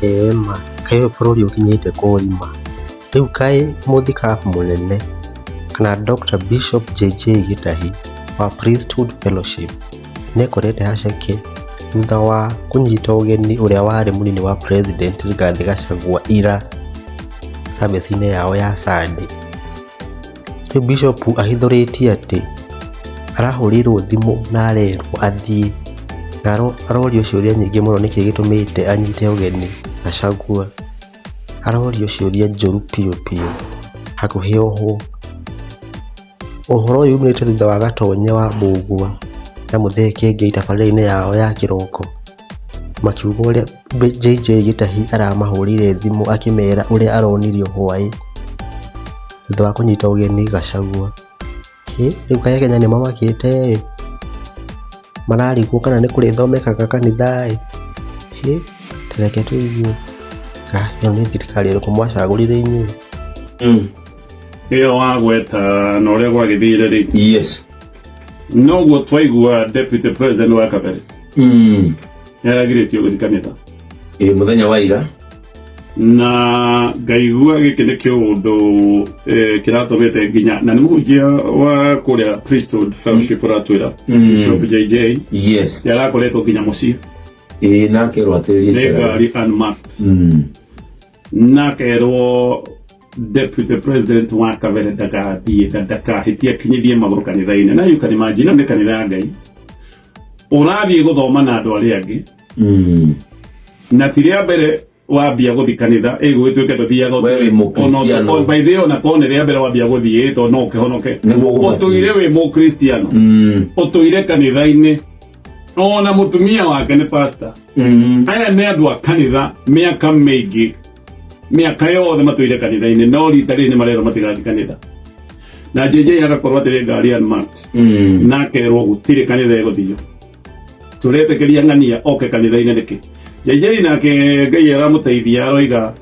Ĩĩ ma, kaĩ ũyũ bũrũri ũkinyĩte kũrima? Rĩu kaĩ mũthikabu mũnene kana Dr. Bishop JJ Gĩtahi wa Priesthood Fellowship nĩekorete haceke thutha wa kũnyita ũgeni ũrĩa warĩ mũnini wa president Rigathĩ Gachagua ira service-inĩ yao ya Sunday. Rĩu Bishop ahithũrĩtie atĩ arahũrĩirwo thimũ na arerwo athiĩ na arorio ciũria nyingĩ mũno nĩkĩ gĩtũmĩte anyite ũgeni Gachagua. Arorio ciũria njũru biũ biũ hakuhĩ ohwo. Ũhoro ũyũ umĩrĩte thutha wa Gatonye wa Mbũgua na Mũthee Kĩengei tabarĩra-inĩ yao ya kĩroko makiuga ũrĩa JJ Gĩtahi aramahũrĩire thimũ akĩmera ũrĩa aronirio hwaĩ thutha wa kũnyita ũgeni Gachagua. Hĩ, rĩu kaĩ Kenya nĩ mamakĩte ĩ, mararigwo kana nĩ kũrĩthomekaga kanitha ĩ, hĩ, ta reke tũigue. Ĩyo nĩ thirikari ĩrĩkũ mwacagũrire inyuĩ? Ĩyo wagweta na ũrĩa gwagĩthire rĩ, noguo twaigua deputy president wa kabere nĩaragirĩtio gũthiĩ kanitha. Ĩ mũthenya wa ira. Na ngaigua gĩkĩ nĩ kĩũndũ kĩratũmĩte nginya na nĩ mũhunjia wa kũrĩa Priesthood Fellowship ũratwĩra, Bishop JJ, nĩarakoretwo nginya mũciĩ. Ĩ nakerwo atĩrĩrie nĩ ciana. Ngari unmarked. Na akerwo deputy president wa kabere ndagathiĩ na ndakahĩtie akinyithie magũrũ kanitha-inĩ. Na you can imagine, ĩno nĩ kanitha ya Ngai ũrathiĩ gũthoma na andũ arĩa angĩ, na ti rĩa mbere wambia gũthi kanitha ĩgũgĩtuĩke ndũthiaga. We wĩ Mũkristiano. By the way, ona korwo nĩ rĩa mbere wambia gũthiĩ tondũ no ũkĩhonoke. Nĩguo gũbatiĩ. Ũtũire wĩ Mũkristiano, ũtũire kanitha-inĩ, ona mũtumia wake nĩ pastor. Aya nĩ andũ a kanitha mĩaka mĩingĩ, mĩaka yothe matũire kanitha-inĩ, no rita rĩrĩ nĩ marerwo matigathiĩ kanitha na JJ agakorwo atĩrĩ ngari unmarked, na akerwo gũtirĩ kanitha ĩgũthio, tũretĩkĩria ng'ania oke kanitha-inĩ nĩkĩ? JJ nake Ngai aramũteithia, aroiga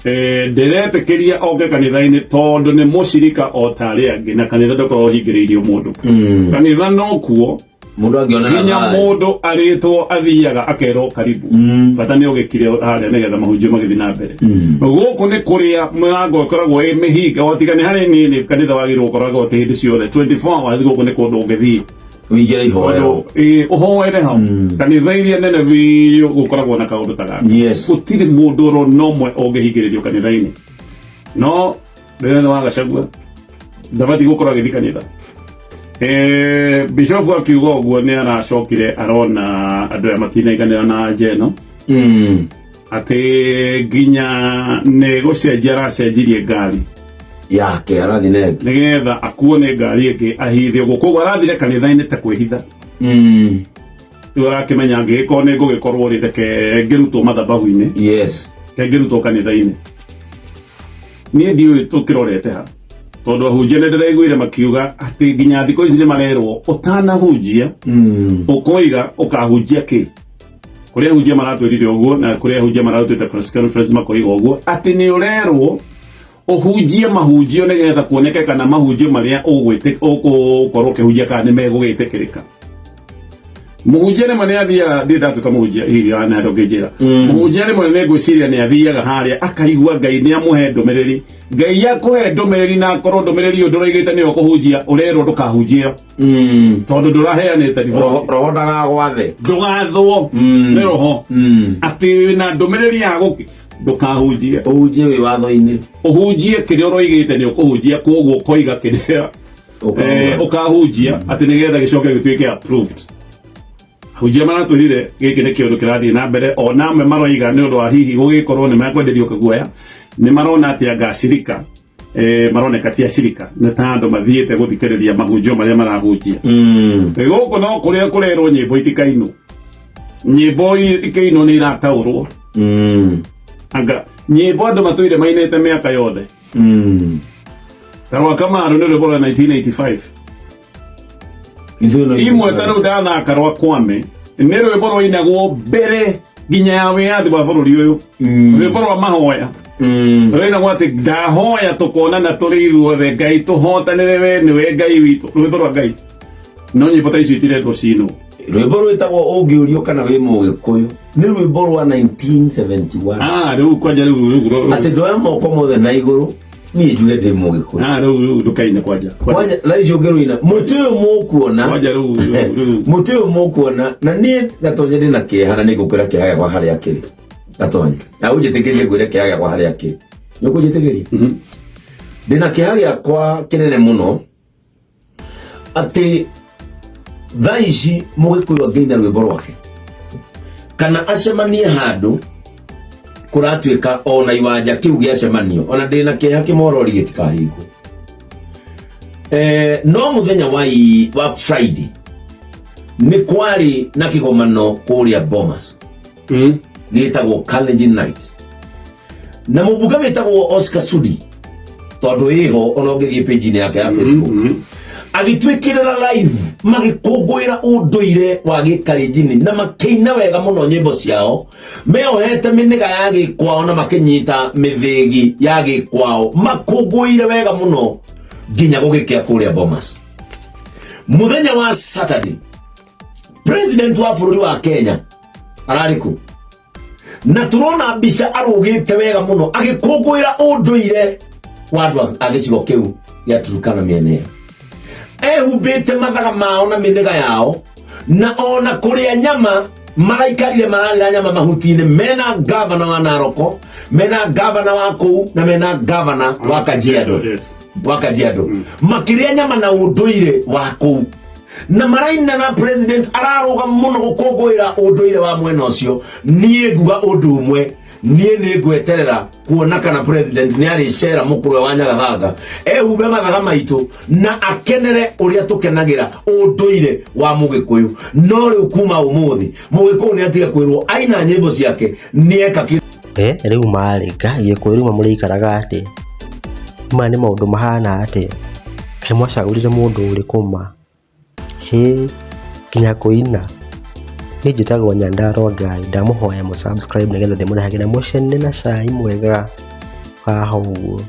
ndĩretĩkĩria oke kanitha-inĩ tondũ nĩ mũcirika o ta arĩa angĩ, na kanitha ndũkoragwo ũhingĩrĩirio mũndũ. Kanitha no kuo Mũndũ angĩonera nginya thayũ. Mũndũ arĩtwo athiaga akerwo karibu, bata nĩ ũgĩkire harĩa nĩgetha mahunjio magĩthiĩ na mbere. Gũkũ nĩ kũrĩa mĩrango ĩkoragwo ĩ mĩhinga, watiga nĩ harĩ niĩ kanitha wagĩrĩirwo gũkoragwo atĩ hĩndĩ ciothe 24 hours gũkũ nĩ kũndũ ũngĩthiĩ ũingĩre ihoero. Tondũ, ĩ, ũhoere hau. Kanitha iria nene biũ gũkoragwo na kaũndũ ta gaka. Gũtirĩ mũndũ oro na ũmwe ũngĩhingĩrĩrio kanitha-inĩ, no rĩrĩa wa Gachagua ndabatiĩ gũkorwo agĩthiĩ kanitha. Bishofu akiuga ũguo nĩ aracokire arona andũ aya matinaiganĩra na nja ĩno, atĩ nginya nĩ gũcenjia aracenjirie ngari yake arathiĩ na ĩngĩ, nĩgetha akuo nĩ ngari ĩngĩ ahithe ũguo. Koguo arathire kanitha-inĩ ta kwĩhitha. Rĩu arakĩmenya angĩgĩkorwo nĩ ngũgĩkorwo rĩ, reke ngĩrutwo mathabahu-inĩ, reke ngĩrutwo kanitha-inĩ. Niĩ ndiũĩ tũkĩrorete ha, tondũ ahunjia nĩ ndĩraiguire makiuga atĩ nginya thikũ ici nĩ marerwo ũtanahunjia ũkoiga ũkahunjia kĩ. Kũrĩa ahunjia maratwĩrire ũguo na kũrĩa ahunjia mararutĩte press conference makoiga ũguo atĩ nĩ ũrerwo ũhunjie mahunjio nĩgetha kuoneke kana mahunjio marĩa ũgũkorwo ũkĩhunjia kana nĩ megũgĩtĩkĩrĩka. Mũhunjia rĩmwe nĩ athiaga, ndirĩ ndatuĩka mũhunjia hihi na andũ ngĩnjĩra, mũhunjia rĩmwe nĩ ngwĩciria nĩ athiaga harĩa akaigua Ngai nĩ amũhe ndũmĩrĩri. Ngai akũhe ndũmĩrĩri na akorwo ndũmĩrĩri ĩyo ndũraigĩte nĩyo kũhunjia, ũrerwo ndũkahunjie ĩyo tondũ ndũraheanĩte roho riboti. Roho ndagagwathe. Ndũgathwo nĩ roho atĩ na ndũmĩrĩri ya gũkĩ ndũkahunjie. Ũhunjie wĩ watho-inĩ. Ũhunjie kĩrĩa ũroigĩte nĩ ũkũhunjia, koguo ũkoiga kĩrĩa ũkahunjia atĩ nĩgetha gĩcoke gĩtuĩke approved. Ahunjia maratwĩrire gĩkĩ nĩ kĩũndũ kĩrathiĩ na mbere, ona amwe maroiga nĩ ũndũ wa hihi gũgĩkorwo nĩ mekwenderio kĩguoya, nĩ marona atĩ anga acirika maroneka ti acirika, nĩ ta andũ mathiĩte gũthikĩrĩria mahunjio marĩa marahunjia. Gũkũ no kũrĩa kũrerwo nyĩmbo itikainwo, nyĩmbo ikĩinwo nĩ irataũrwo. Anga nyĩmbo andũ matũire mainĩte mĩaka yothe, ta rwa Kamaru nĩ rwĩmbo rwa 1985. Ithuĩ no Imwe ta rĩu ndathaka rwa Kwame nĩ rwĩmbo rwainagwo mbere nginya ya wĩyathi wa bũrũri ũyũ, rwĩmbo rwa mahoya rwainagwo atĩ ndahoya tũkonana tũrĩ ithuothe, Ngai tũhotanĩre, we nĩwe Ngai witũ, rwĩmbo rwa Ngai. No nyĩmbo ta icio itirendwo cinwo. Rwĩmbo rwĩtagwo ũngĩũrio kana wĩ mũgĩkũyũ nĩ rwĩmbo rwa 1971. Ah, rĩu kwanja rĩu rĩu Atĩ ndoya moko mothe na igũrũ niĩ njuge ndĩ mũgĩkũyũ. Ah, rĩu rĩu ndũkaine kwanja. Kwanja thaa ici ũngĩrũina mũtĩ ũyũ mũkuona Kwanja rĩu rĩu mũtĩ ũyũ mũkuona na niĩ Gatonye ndĩ na kĩeha na nĩ ngũkwĩra kĩeha gĩakwa harĩa kĩrĩ. Gatonye na ũnjĩtĩkĩrie ngwĩre kĩeha gĩakwa harĩa kĩrĩ. Nĩ ũkũnjĩtĩkĩria? Ndĩ na kĩeha gĩakwa kĩnene mũno atĩ thaa ici mũgĩkũyũ angĩina rwĩmbo rwake kana acemanie handũ kũratuĩka ona iwanja kĩu gĩacemanio ona ndĩ na kĩeha kĩmorori gĩtikahingwo. No mũthenya wa Friday nĩ kwarĩ na kĩgomano kũrĩa Bomas gĩtagwo Kalenjin Night na mũmbunge wĩtagwo Oscar Sudi tondũ ĩho ona ũngĩthiĩ page-inĩ yake ya Facebook agĩtwĩkĩrĩra live magĩkũngũĩra ũndũire wa gĩkalenjini na makĩina wega mũno nyĩmbo ciao meohete mĩnĩga ya gĩkwao na makĩnyita mĩthĩgi ya gĩkwao makũngũĩire wega mũno nginya gũgĩkĩa kũrĩa Bomas. Mũthenya wa Saturday president wa bũrũri wa Kenya ararĩ kũ? Na turona mbica arũgĩte wega mũno agĩkũngũĩra ũndũire wa andũ a gĩcigo kĩu gĩa Turkana mĩena ĩyo. Ehumbĩte mathaga mao na mĩnĩga yao na ona kũrĩa nyama maraikarire mararĩra nyama mahuti-inĩ mena gavana wa Naroko, mena gavana wa kũu na mena gavana wa Kajiado. Yes. Wa Kajiado makĩrĩa nyama na ũndũire wa kũu na maraina na president araruga mũno gũkũngũĩra ũndũire wa mwena ũcio. Niĩ nguga ũndũ ũmwe, niĩ nĩ ngweterera kuona kana president nĩ arĩcera mũkũrwe wa Nyagathanga ehumbe mathaga maitũ na akenere ũrĩa tũkenagĩra ũndũire wa mũgĩkũyũ. No rĩu kuma ũmũthĩ mũgĩkũyũ nĩ atige kwĩrwo aina nyĩmbo ciake nĩ eka kĩ Rĩu marĩ Ngai gĩkũyũ rĩu mũrĩikaraga atĩa? Maya nĩ maũndũ mahana atĩa? Kaĩ mwacagũrire mũndũ ũrĩkũ ma? Hĩ, nginya kũina. Niĩ njĩtagwo Nyandarua Ngai, ndamũhoya mũ subscribe nĩgetha ndĩmũrehagĩre mũcene na cai mwega haha ũguo.